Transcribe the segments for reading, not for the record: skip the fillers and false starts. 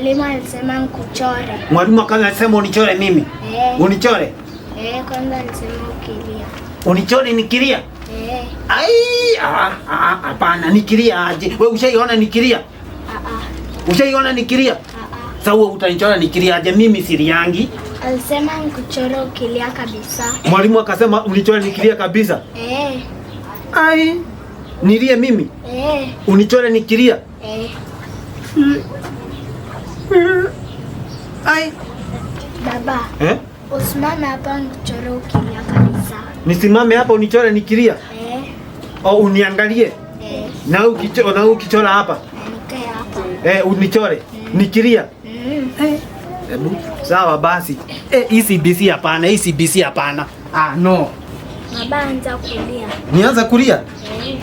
Mwalimu alisema nikuchore. Mwalimu akasema unichore mimi. Eh. Unichore? Eh, kwanza alisema ukilia. Unichore nikilia? Eh. Ai, ah, ah, hapana, nikilia aje? Wewe ushaiona nikilia? Ah ah. Ushaiona nikilia? Ah ah. Sasa wewe utanichora nikilia aje? Mimi siliangi. Alisema nikuchore ukilia kabisa. Mwalimu akasema unichore nikilia kabisa. Eh. Ai, nilie mimi? Eh. Unichore nikilia? Eh. Ai. Baba. Eh? Usimame hapa nikuchore ukilia kabisa. Nisimame hapa unichore nikilia? Eh. Au uniangalie? Eh. Na ukichora, na ukichora hapa. Nikae hapa. Eh, unichore nikilia. Mm. Eh. Hebu sawa basi. Eh, hii CBC hapana, hii CBC hapana. Ah, no. Baba anza kulia. Nianza kulia? Eh.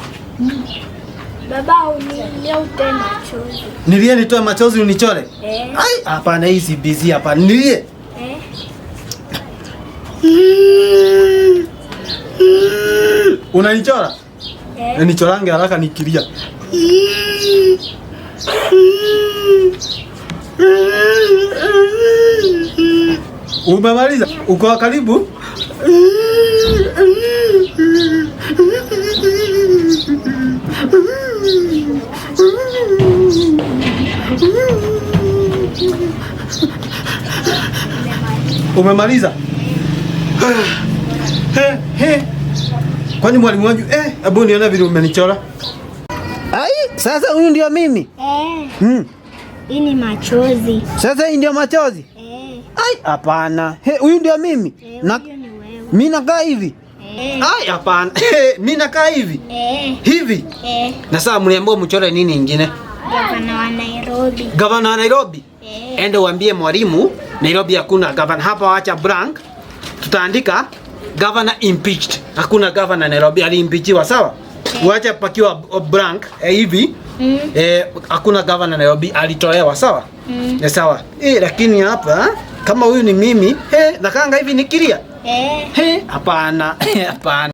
Baba ulilia utoe machozi. Nilie nitoe machozi unichore? Eh. Ai, hapana, hii CBC hapana. Nilie. Eh. Unanichora? Eh. Nichorange haraka nikilia. Umemaliza? Uko karibu? Umemaliza? He, he. Kwani mwalimu wangu eh, hebu nione vile umenichora. Ai, sasa huyu ndio mimi. Eh. Mm. Hii ni machozi. Sasa hii ndio machozi? Eh. Ai, hapana. He, huyu ndio mimi. Eh, Na huyo ni wewe. mimi nakaa hivi. Eh. Ai, hapana. Mimi nakaa hivi. Eh. Hivi. Eh. Na sasa mliambiwa mchore nini ingine? Gavana wa Nairobi. Gavana wa Nairobi. Eh. Ende uambie mwalimu Nairobi hakuna gavana. Hapa wacha blank. Tutaandika governor impeached. Hakuna governor Nairobi, aliimpeachiwa, sawa? Uache pakiwa blank hivi. Mm. Eh, hakuna governor Nairobi, alitolewa, sawa? Mm. Eh, sawa. Eh, lakini hapa kama huyu ni mimi, eh, nakanga hivi nikilia. Eh. Eh, hapana. Hapana.